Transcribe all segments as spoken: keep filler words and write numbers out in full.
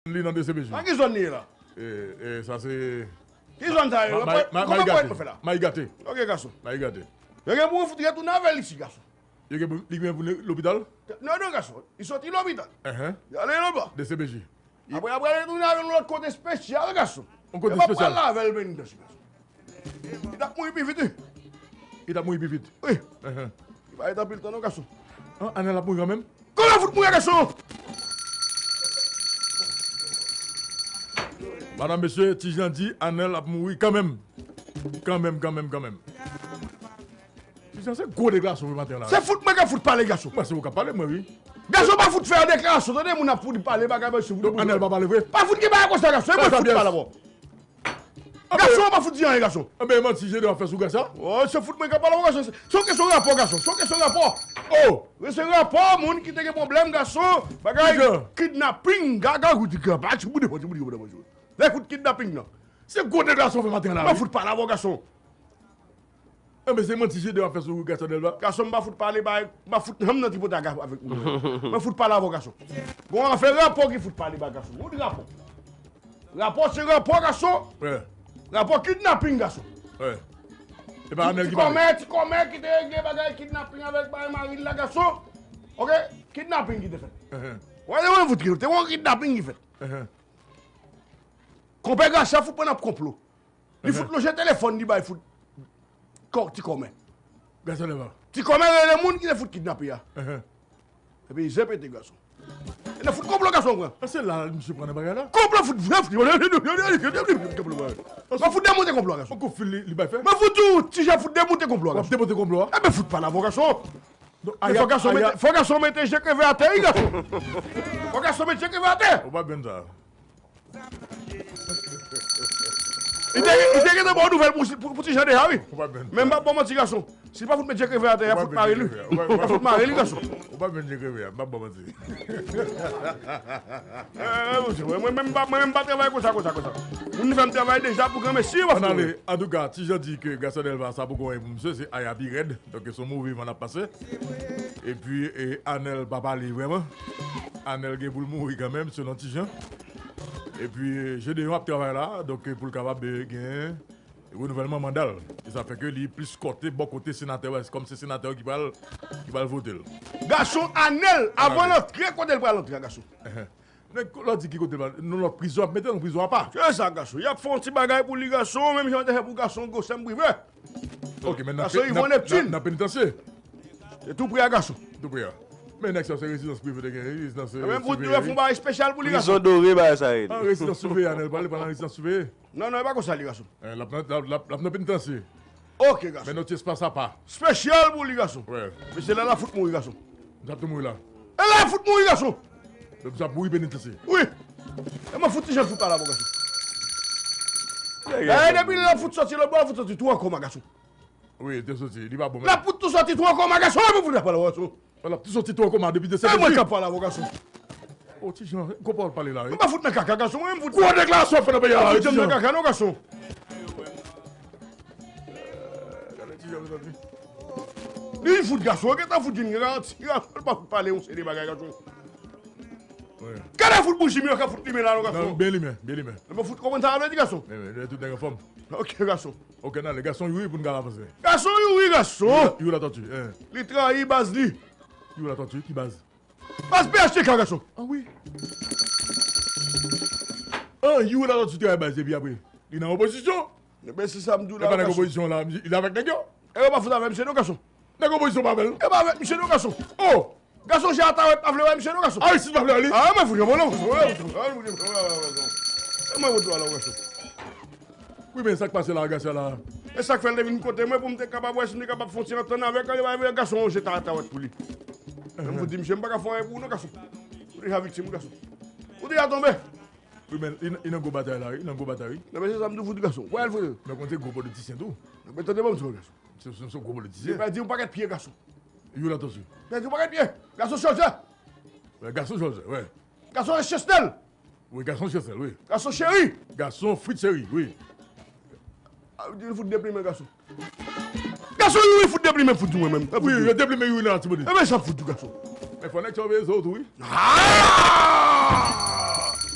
Li nan D C P J. Nan ki zòn li ye la? E, e, sa se... Ki zòn sa ye? Mayi gate. Mayi gate. Ok, gason. Mayi gate. Yo gen pou yo fout retounen avè l isi, gason. Yo gen pou, li gen pou lopital? Non, non, gason. Li soti lopital. Li ale lòtbò. D C P J. Apre, apre, li tounen avè l yon lòt kote espesyal, gason. Yon kote espesyal. Yo pa pral avè l penitans, gason. Li t ap mouri pi vit, wi. Li t ap mouri pi vit? Wi. Li pa ret anpil tan, non, gason. An, Anèl ap mouri kanmenm? Kòman fout mouri, gason? Madanm, mesye, Ti Jan di Anèl ap mouri kanmenm. Kanmenm, kanmenm, kanmenm. Ti Jan, se gwo deklarasyon pou maten la. Se fout mwen k ap fout pale, gason. Mwen, se ou k ap pale, mwen, wi. Gason, pa fout fè deklarasyon, tande moun ap fout pale bagay, mwen, se fout. Donk, Anèl pa pale vre? Pa fout gen bagay konsa, gason. E mwen fout pale avè w. Gason, pa fout di anyen, gason. Anben, manti Jedeon ap fè sou Gracia? Oh, se fout mwen k ap pale avè w, gason. Se yon kesyon rapò, gason. Se yon kesyon rapò. Oh! Wi, se rapò moun ki te gen pwoblèm, gason. Bagay kidnaping, gaga, ou di, gaga, ti bout de fò, ti bout de fò, ti bout de fò. Lè fout kidnaping nan. Se gwo deklarasyon fè maten la, wi. Mwen fout pale avè w, gason. Anben, se manti Jedeon ap fè sou Gracia Delva. Gason, m pa fout pale, bay, m pa fout janm nan tripotay avèk ou. Mwen fout pale avè w, gason. Gon afè rapò ki fout pale ba gason. Ou di rapò. Rapò se rapò, gason. Rapò kidnaping, gason. E pa Anèl ki pale. Ti kòmè, ti kòmè ki te regle bagay kidnaping avèk bay mari l la, gason. Ok, kidnaping ki te fèt. Wè, te yon fout ki, te yon kidnaping ki fèt. Konpè Gracia fout pran nan konplo. Li fout lonje telefòn li bay fout kò, ti kòmè. Ti kòmè rele moun ki te fout kidnape a. Epi ze pete, gason. E nan fout konplo, gason, pran. A, se la misye pran nan bagay la. Konplo fout, fout, konplo, mwen fout demonte konplo, gason. Yon kout fil li, li bay fè. Mwen fout di w, Ti Jan fout demonte konplo, gason. W ap demonte konplo a? Enben, fout pale avè w, gason. Fò gason mete, fò gason mete je kreve atè, wi, gason. Fò gason mete je kreve atè. Ou pa benn sa. Li te, li te gentan ba w nouvèl pou, pou, pou Ti Jan deja, wi. Men m p ap ba w manti, gason. Si l pa fout met je kreve atè, y ap fout mare li. Y ap fout mare li, gason. Ou pa benn je kreve a, m p ap ba w manti. Mwen menm m pa, mwen menm m pa travay konsa, konsa, konsa. Moun fè m travay deja pou granmesi, w ap fout. Antouka, Ti Jan di ke Gracia Delva sa poko anyen pou misye, se aya pi rèd. Donk, se yon move van l ap pase. Epi, e, Anèl pa pale vrèman. Anèl gen pou l mouri kanmenm, selon Ti Jan. Epi, e, Jedeon ap travay la, donk, e, pou l kapab, e, gen renouvèlman manda l. E sa fè ke li plis kote, bò kote senatè, wè, kòm se senatè ki pral, ki pral vote l. Gason, Anèl, avan l antre kote l pral antre a, gason. Nèg lòt di ki kote l pral, nan lòt prizon, ap mete l nan prizon apa. Se sa, gason. Y ap fè yon ti bagay pou li, gason, menm jan yo te fè pou gason gwosè m prive. Ok, men nan, gason, Yvon Neptune, nan penitansye. Se tou pre a, gason. Tou pre a. Men nèg sa se rezidans prive te gen, rezidans, e, siveye. Menm pou yo fè yon bagay espesyal pou li, gason. Prizon dore bagay sa rele. An rezidans siveye, Anèl pral, pral nan rezidans siveye. Non, non, e pa konsa li, gason. L ap nan, l ap, l ap, l ap nan penitansye. Ok, gason. Men nou ti espas apa. Espesyal pou li, gason. Wi. Mesye la, l ap fout mouri, gason. L ap tou mouri la. E l ap fout mouri, gason. Mesye ap mouri penitansye. Wi. E mwen fout Ti Jan fout pale avè w, gason. Dayè, depi lè l ap fout soti lòtbò, l ap fout soti tou an koma, gason. Wi, te soti. Li pa bon menm. L ap fout tou soti tou an koma, gason. Mwen fout ap pale avè w, gason. L ap tou soti tou an koma depi de septanm. E mwen k ap pale avè w, gason. O, Ti Jan, gwo pawòl pale la, wi. Mwen pa fout nan kaka, gason, mwen, m fout. Gwo deklarasyon w ap fè nan peyi a la, wi, Ti Jan. Mwen pa fout nan kaka, non, gason. Gade Ti Jan, mezanmi. Li fout, gason, gentan fout vin, gason, gason, l pa fout pale yon seri de bagay, gason. Wi. Gade fout bouji m yo ka fout limen la, non, gason. Non, byen limen, byen limen. Mwen fout konprann sa a vle di, gason. Wi, wi, tout nèg anfòm. Ok, gason. Ok, n ale. Gason Youri pou n ka avanse. Gason Youri, gason. Youri, Youri Latortue, en. Li trayi baz li. Youri Latortue, ki baz? Baz P H T K, gason. Ah wi. Ah, Youri Latortue trayi baz epi apre li nan opozisyon. Ebyen, se sa m di w la, gason. E pa nèg opozisyon la, li avèk nèg yo. E yo pa fout avè misye non, gason. Nèg opozisyon pa avè l. E pa avèk misye non, gason. Oh! Gason, Jean Atawèt pa vle wè misye non, gason. Aristide pa vle wè li. Ah, mwen fout yon bon non. E mwen fout yon bon non, gason. Wi, men sa k pase la, Gracia la? E sa k fè l te vin kote mwen pou m te kapab wè si m te kapab fè yon ti antann avèk li, gason, Jean Atawèt pou li. Men m fout di misye, m pa ka fè anyen pou ou non, gason. Ou deja viktim, gason. Ou deja tonbe. Wi, men li, li nan gwo batay la, wi. Li nan gwo batay, wi. Non, men se sa m di w, fout gason. Wè l, frè. Men konn se gwo politisyen tou. Men tande bon, m di w, gason. Se, se, se gwo politisyen. Li pèdi yon pakèt pye, gason. Youri Latortue. Pèdi yon pakèt pye. Gason Chòlzè. Wi, gason Chòlzè, wi. Gason Chesnèl. Wi, gason Chesnèl, wi. Gason Cheri. Gason Fritz Cheri, wi. Ah, li fout deplimen, gason. Gason Youri fout deplimen, fout di mwen menm. Wi, yo deplimen Youri nan Latibonit. Ebyen, sa fout di gason. Men fò nèg sa yo veye zo tou, wi. Ah!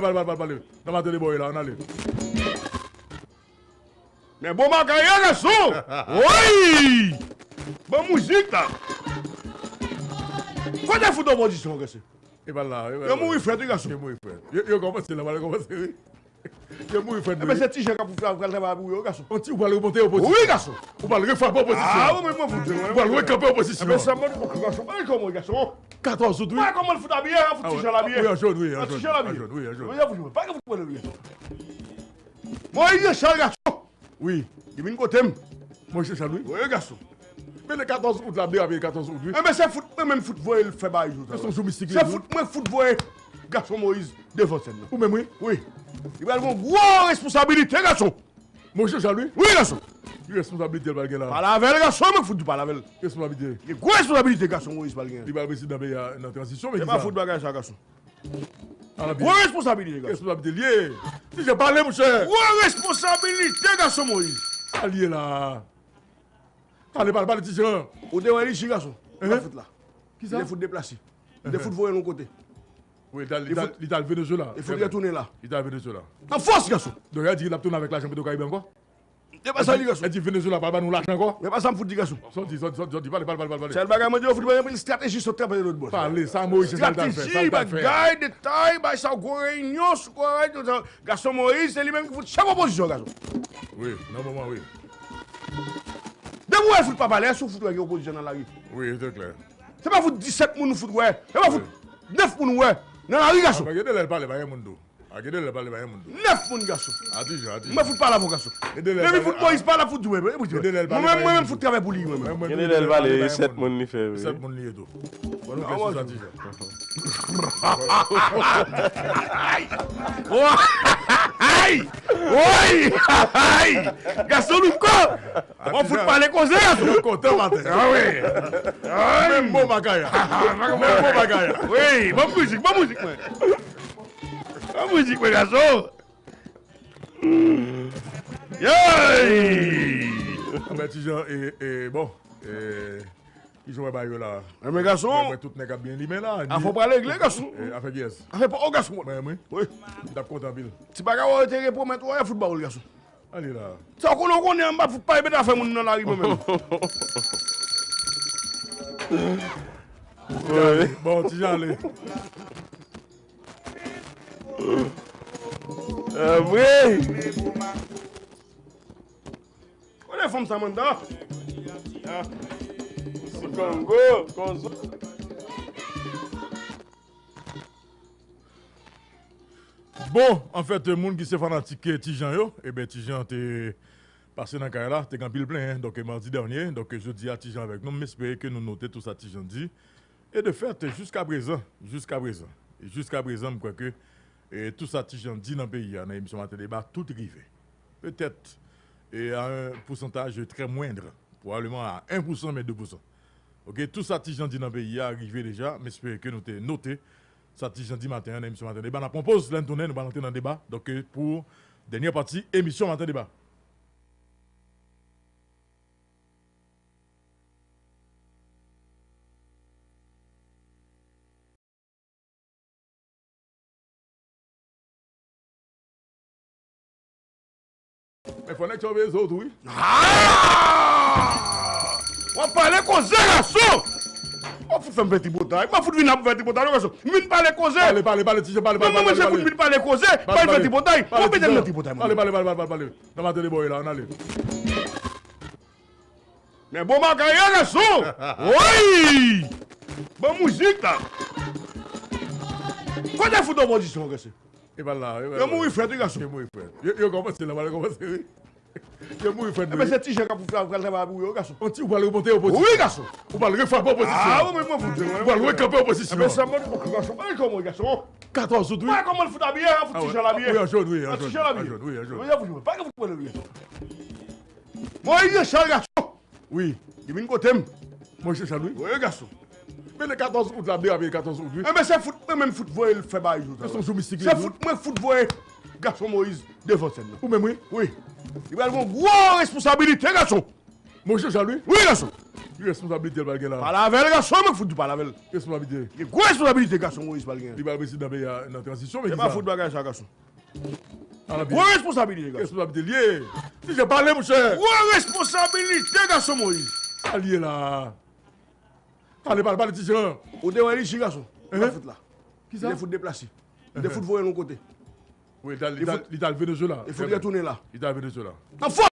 pale, pale, pale, pale, pale. Nan maten de bò la, ann ale. Men bon bagay, hein, gason! Woy! Bon mizik la! Kote fout opozisyon, gason? E pa la, e pa la. Yo mouri frèt, wi, gason. Yo mouri frèt. Yo, yo kòmanse la, yo kòmanse, wi. Yo mouri frèt, wi. Enben, se Ti Jan k ap pral travay pou yo, gason. On ti, ou pral remonte opozisyon. Wi, gason. Ou pral refrape opozisyon. Ah, wi, men mwen fout, mwen. Ou pral rekanpe opozisyon. Enben, sa mwen, gason, pa kòman, gason. Katòz out, wi. Pa kòman l fout abiye, an fout Ti Jan l abiye. Wi, an jòn, wi, an jòn. Ti Jan l abiye. An jòn, wi, an jòn. Wi, an jòn. Pa gen fout pwoblèm, gason. Moyiz Janchal, gason. Wi. Li vin kote m. Moyiz Janchal, wi. Wi, gason. Men le katòz out la, ap derape le katòz out, wi. Enben, se fout mwen menm fout voye l fè bagay jou sa. Se yon jou mistik, se fout mwen fout voye gason Moyiz devan sèn nan. Ou menm, wi. Wi. Li pral gen gwo responsabilite, gason. Moyiz Janchal, wi. Wi, gason. Ki responsabilite l pral gen la? Pale avè l, gason, mwen fout di pale avè l. Responsabilite. Gen gwo responsabilite, gason Moyiz pral gen. Li pral prezidan peyi a nan tranzisyon, men ki sa? Se pa fout bagay sa, gason. Gwo responsabilite, gason. Responsabilite l ye. Ti Jan, pale, monchè. Gwo responsabilite, gason Moyiz. Sa l ye la? Pale, pale, pale, Ti Jan. Ou te wè li, gason. Sa fout la. Ki sa? Li te fout deplase. Li te fout voye l yon kote. Wi, li t al, li t al, li t al Venezuela. Li fout retounen la. Li t al Venezuela. An fòs, gason. Donk, sa di l ap tounen avèk lajan Petro Caribe ankò? Se pa sa li, gason. E di Venezuela pa ban nou lajan ankò? Men pa sa m fout di, gason. Sòti, sòti, sòti, sòti. Pale, pale, pale, pale, pale. Sèl bagay mwen di yo fout ban yon estrateji sot trape lòt bò. Pale, sa Moyiz Janchal t al fè, sa l t al fè. Estrateji, bagay, detay, bagay sa, gwo reyinyon, sou gwo reyinyon, sa. Gason Moyiz, se li menm ki fout chèf opozisyon, gason. Wi, nan moman, wi. Depi w wè fout pa pale, èske w fout wè gen opozisyon nan lari? Wi, se klè. Se pa fout disèt moun nou fout wè. Se pa fout nèf moun nou wè nan lari, gason. A, gen de lè l pale, pa gen moun tou. A, gen de lè l pale, pa gen moun tou. Nèf moun, gason. A, Ti Jan, a, Ti Jan. Mwen fout pale avè w, gason. Depi fout Moyiz pale, ap fout di, mwen menm, mwen menm fout travay pou li, mwen menm. Gen de lè l pale, sèt moun li fè, wi. Sèt moun li ye tou. Bon, nou fè sou sa, Ti Jan. Woy! Woy! Gason Louko! Bon, fout pale koze, gason. Kontan maten. A wi. Menm bon bagay. Menm bon bagay. Wi, bon mizik, bon mizik, mwen. Bon mizik, mwen, gason. Yey! Anben, Ti Jan, e, e, bon, e, ki jan w wè bagay yo la? Enben, gason. Mwen, mwen, tout nèg ap byen limen la. Afè w pral regle, gason. E, afè kiyès? Afè pa w, gason. Mwen, mwen. Wi. M t ap kontan anpil. Ti bagay w te repwomèt ou a, fout ba w l, gason. Ale la. Sa w konnen, w konnen, m pa fout pale bèt afè moun nan lari, mwen menm. Bon, Ti Jan ale. Anmwey! Kote fanm sa, Manda? Ah. Ti Kongo, Konzo. Bon, anfèt, moun ki se fanatik Ti Jan yo, ebyen, Ti Jan te pase nan kay la, te gen anpil plenyen. Donk, madi dènye, donk, jodi a, Ti Jan avèk nou. M espere ke nou note tout sa Ti Jan di. E de fèt, jiska prezan, jiska prezan, jiska prezan, m kwè ke, e, tout sa Ti Jan di nan peyi a, nan emisyon Maten Deba, tout rive. Petèt, e, a yon pousantaj trè mwendr, pwobableman a en pousan, men de pousan. Oke, tout sa Ti Jan di nan peyi a rive deja. M espere ke nou te note sa Ti Jan di maten an nan emisyon Maten Deba. N ap pran poz, lè n tounen, nou pral antre nan deba. Donk, e, pou dènye pati emisyon Maten Deba. Men fò nèg sa yo veye zo tou, wi. Ah! W ap pale koze, gason! W ap fout fè m fè tripotay. M pa fout vin ap fè tripotay, non, gason. M vin pale koze. Pale, pale, pale, Ti Jan, pale, pale, pale, pale. Mwen, mwen, mwen, se fout vin pale koze. Pale, pale, pale. Pa vin fè tripotay. Pale, Ti Jan. Pale, pale, pale, pale, pale. Nan maten de bò la, ann ale. Men bon bagay, hein, gason! Woy! Bon mizik la! Kote fout opozisyon, gason? E pa la, e pa la. Yo mouri frèt, wi, gason. Yo mouri frèt. Yo, yo kòmanse la, yo kòmanse, wi. Yo mouri frèt, wi. Enben, se Ti Jan k ap pral travay pou yo, gason. On ti, ou pral remonte opozisyon. Wi, gason. Ou pral refrape opozisyon. Ah, wi, mwen, mwen fout, mwen. Ou pral rekanpe opozisyon. Enben, sa mwen, gason, pa kòman, gason. Katòz out, wi. Mwen, kòman l fout abiye, an fout Ti Jan l abiye. Wi, an jòn, wi, an jòn. An Ti Jan l abiye. An jòn, wi, an jòn. Wi, an fout, pa gen fout pwoblèm, wi. Moyiz Janchal, gason. Wi. Li vin kote m. Moyiz Janchal, wi. Wi, gason. Men le katòz out la, ap derape le katòz out, wi. Enben, se fout mwen menm fout voye l fè bagay jou sa. Se yon jou mistik, se fout mwen fout voye gason Moyiz devan sèn nan. Ou menm, wi. Wi. Li pral gen yon gwo responsabilite, gason. Monchè Chal, wi. Wi, gason. Ki responsabilite l pral gen la? Pale avè l, gason, mwen fout di pale avè l. Responsabilite. Gen gwo responsabilite, gason, Moyiz pral gen. Li pral prezidan peyi a nan tranzisyon, men ki sa? Se pa fout bagay sa, gason. Gwo responsabilite, gason. Responsabilite l ye. Ti jan pale, monchè. Gwo responsabilite, gason, Moyiz. Sa l ye la? Pale, pale, pale, ti jan. Ou te wè li, gason. Sa l fout la? Ki sa? Li te fout deplase. Li te fout voye l yon kote. Wi, li t al, li t al, li t al Venezuela. Li fout retounen la. Li t al Venezuela. Nan fò!